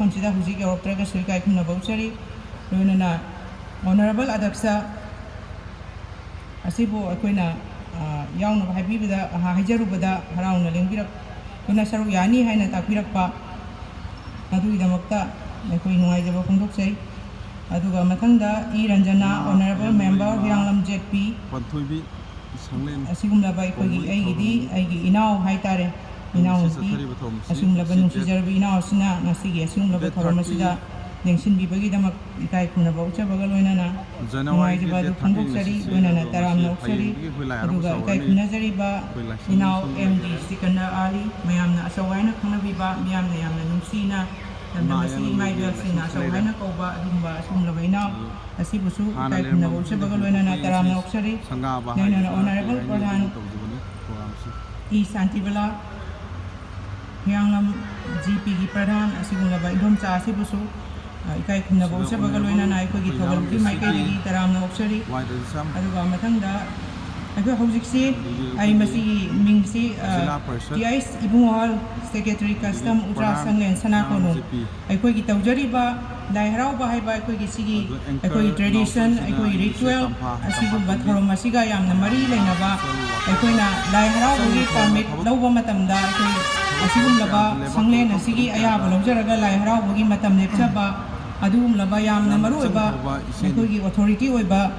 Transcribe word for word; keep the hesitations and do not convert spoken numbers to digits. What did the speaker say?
ꯃꯐꯝꯁꯤꯗ ꯍꯧꯖꯤꯛ ꯌꯧꯔꯛꯇ꯭ꯔꯒꯁꯨ ꯏꯀꯥꯏ ꯈꯨꯝꯅꯕ ꯎꯠꯆꯔꯤ꯫ ꯂꯣꯏꯅꯅ Honourable ꯑꯗꯛꯁ ꯑꯁꯤꯕꯨ ꯑꯩꯈꯣꯏꯅ, ꯑ, ꯌꯥꯎꯅꯕ ꯍꯥꯏꯕꯤꯕꯗ, ꯑ, ꯍꯥꯏꯖꯔꯨꯕꯗ ꯍꯔꯥꯎꯅ ꯂꯦꯡꯕꯤꯔꯛꯇꯨꯅ ꯁꯔꯨꯛ ꯌꯥꯅꯤ ꯍꯥꯏꯅ ꯇꯥꯛꯄꯤꯔꯛꯄ ꯑꯗꯨꯒꯤꯗꯃꯛꯇ ꯑꯩꯈꯣꯏ ꯅꯨꯡꯉꯥꯏꯖꯕ ꯐꯣꯡꯗꯣꯛꯆꯩ꯫ ꯑꯗꯨꯒ ꯃꯊꯪꯗ E Ranjana, Honourable Member, ꯍꯤꯌꯥꯡꯂꯝ Z ꯄꯤ꯫ ꯄꯥꯟꯊꯣꯏꯕꯤ ꯁꯪꯂꯦꯟ ꯑꯁꯤꯒꯨꯝꯂꯕ ꯑꯩꯈꯣꯏꯒꯤ, ꯀꯧꯕ ꯑꯩꯒꯤꯗꯤ ꯊꯧꯔꯝ ꯑꯩꯒꯤ ꯏꯅꯥꯎ ꯍꯥꯏꯇꯥꯔꯦ, ꯉꯁꯤ ꯏꯅꯥꯎꯅꯨꯄꯤ, ꯆꯠꯊꯔꯤꯕ ꯊꯧꯔꯝ ꯑꯁꯤ ꯑꯁꯤꯒꯨꯝꯂꯕ ꯁꯤ ꯅꯨꯡꯁꯤꯖꯔꯕ ꯏꯅꯥꯎ ꯑꯁꯤꯅ ꯉꯁꯤꯒꯤ ꯑꯁꯤꯒꯨꯝꯂꯕ ꯊꯧꯔꯝ ꯑꯁꯤꯗ ꯂꯦꯡꯁꯤꯟꯕꯤꯕꯒꯤꯗꯃꯛ ꯏꯀꯥꯏ ꯈꯨꯝꯅꯕ ꯎꯠꯆꯕꯒ ꯂꯣꯏꯅꯅ ꯖꯅꯋꯥꯔꯤꯒꯤ ꯅꯨꯡꯉꯥꯏꯖꯕ ꯑꯗꯨ date thirty ꯐꯣꯡꯗꯣꯛꯆꯔꯤ, ꯉꯁꯤꯁꯦ, ꯂꯣꯏꯅꯅ ꯑꯗꯣ ꯇꯔꯥꯝꯅ ꯉꯁꯤ ꯑꯣꯛꯆꯔꯤ꯫ ꯍꯌꯦꯡꯗꯒꯤ ꯑꯩꯈꯣꯏ ꯂꯥꯏ ꯍꯔꯥꯎꯕ ꯑꯗꯨꯒ ꯏꯀꯥꯏ ꯍꯧꯔꯅꯤ꯫ ꯈꯨꯝꯅꯖꯔꯤꯕ ꯑꯩꯈꯣꯏ ꯂꯥꯏꯁꯪꯒꯤ ꯏꯅꯥꯎ ꯁꯣꯝ ꯑꯦꯝ ꯗꯤ ꯂꯩꯖꯔꯦ꯫ ꯁꯤꯀꯟꯗꯔ ꯑꯥꯂꯤ, ꯃꯌꯥꯝꯅ ꯑꯆꯧ ꯍꯥꯏꯅ ꯈꯪꯅꯕꯤꯕ, ꯃꯤꯌꯥꯝꯅ ꯌꯥꯝꯅ ꯅꯨꯡꯁꯤꯅ ꯂꯝꯗꯝ ꯏꯃꯥ ꯑꯁꯤꯒꯤ ꯏꯃꯥ ꯏꯕꯦꯜꯁꯤꯡꯅ ꯂꯩꯁꯪ ꯑꯆꯧ ꯂꯩꯔꯦ꯫ ꯍꯥꯏꯅ ꯀꯧꯕ ꯑꯗꯨꯒꯨꯝꯕ ꯑꯁꯤꯒꯨꯝꯂꯕ ꯏꯅꯥꯎ ꯑꯗꯨ ꯑꯁꯤꯕꯨꯁꯨ ꯍꯥꯟꯅ ꯏꯀꯥꯏ ꯈꯨꯝꯅꯕ ꯂꯩꯔꯝꯕ ꯎꯠꯆꯕꯒ ꯃꯐꯝꯗ ꯂꯣꯏꯅꯅ ꯍꯧꯗꯣꯛꯄꯒꯤ ꯇꯔꯥꯝꯅ ꯑꯩꯁꯦ ꯑꯣꯛꯆꯔꯤ꯫ ꯁꯪꯒꯥꯕ ꯂꯣꯏꯅꯅ ꯍꯥꯏꯒꯗ꯭ꯔꯥ Honourable ꯀꯩ ꯍꯥꯏꯅꯤ ꯄ꯭ꯔꯙꯥꯟ ꯑꯗꯨꯝ ꯇꯧꯖꯕꯅꯤ ꯄ꯭ꯔꯣꯒ꯭ꯔꯥꯝꯁꯤ꯫ ꯏ ꯁꯥꯟꯇꯤꯕꯂꯥ, ꯍꯤꯌꯥꯡꯂꯝ ꯖꯤ ꯄꯤꯒꯤ ꯄ꯭ꯔꯙꯥꯟ ꯑꯁꯤꯒꯨꯝꯂꯕ ꯏꯗꯣꯝꯆꯥ ꯑꯁꯤꯕꯨꯁꯨ, ꯑ, ꯏꯀꯥꯏ ꯈꯨꯝꯅꯕ ꯁꯤꯗ ꯎꯠꯆꯕꯒ Honourable ꯂꯣꯏꯅꯅ ꯑꯩꯈꯣꯏꯒꯤ ꯑꯩꯈꯣꯏ ꯊꯧꯒꯜꯒꯤ ꯍꯤꯌꯥꯡꯂꯝ ꯃꯥꯏꯀꯩꯗꯒꯤ ꯁꯤꯒꯤ ꯇꯔꯥꯝꯅ ꯑꯣꯛꯆꯔꯤ꯫ ꯋꯥꯏ ꯔꯟꯁꯝ ꯑꯗꯨꯒ ꯃꯊꯪꯗ ꯑꯩꯈꯣꯏ ꯍꯧꯖꯤꯛꯁꯤ, ꯑꯗꯒꯤ ꯑꯩ ꯑꯩꯈꯣꯏꯒꯤ ꯃꯁꯤꯒꯤ ꯃꯤꯡꯁꯤ, ꯑ, ꯖꯤꯂꯥ ꯄꯔꯤꯁꯗ ꯇꯤ ꯑꯥꯏ ꯑꯦꯁ ꯏꯕꯨꯡꯉꯣ ꯍꯣꯜ, ꯁꯦꯀ꯭ꯔꯦꯇꯔꯤ ꯑꯗꯒꯤ ꯀꯁꯇꯝ ꯎꯖꯥ ꯄ꯭ꯔꯙꯥꯟ ꯁꯪꯂꯦꯟ ꯁꯅꯥ ꯀꯣꯅꯨꯡ꯫ ꯍꯤꯌꯥꯡꯂꯝ ꯖꯤ ꯄꯤ꯫ ꯑꯩꯈꯣꯏꯒꯤ ꯇꯧꯖꯔꯤꯕ ꯂꯥꯏ ꯍꯔꯥꯎꯕ ꯍꯥꯏꯕ ꯑꯩꯈꯣꯏꯒꯤ ꯁꯤꯒꯤ ꯑꯗꯣ ꯑꯦꯡꯀꯔ ꯑꯩꯈꯣꯏꯒꯤ tradition, ꯏꯅꯥꯎꯆꯥꯁꯤꯅ ꯑꯩꯈꯣꯏꯒꯤ ꯑꯩꯒꯤ ꯏꯆꯦ ritual ꯇꯝꯐꯥ, ꯑꯁꯤꯒꯨꯝꯕ ꯇꯝꯐꯥ ꯊꯧꯔꯝ ꯑꯁꯤꯒ ꯌꯥꯝꯅ ꯃꯔꯤ ꯂꯩꯅꯕ, ꯏꯆꯜ ꯋꯥꯀꯤꯡ ꯑꯩꯈꯣꯏꯅ ꯂꯥꯏ ꯍꯔꯥꯎꯕꯒꯤ ꯆꯠꯂꯨꯕ permit ꯊꯕꯛ ꯂꯧꯕ ꯃꯇꯝꯗ ꯑꯩꯈꯣꯏ ꯊꯕꯛ ꯑꯁꯤꯒꯨꯝꯂꯕ ꯀꯌꯥ ꯂꯩꯕ ꯁꯪꯂꯦꯟ ꯈꯣꯠꯄ ꯑꯁꯤꯒꯤ ꯊꯕꯛ ꯀꯌꯥ ꯑꯌꯥꯕ ꯂꯩꯕ ꯂꯧꯖꯔꯒ ꯂꯥꯏ ꯍꯔꯥꯎꯕꯒꯤ ꯃꯇꯝ ꯂꯦꯞꯆꯕ ꯑꯗꯨꯒꯨꯝꯂꯕ ꯌꯥꯝꯅ ꯌꯥꯝꯅ ꯃꯔꯨꯑꯣꯏꯕ ꯆꯪꯗꯕ ꯏꯆꯦꯅꯤ꯫ ꯑꯩꯈꯣꯏꯒꯤ authority ꯑꯣꯏꯕ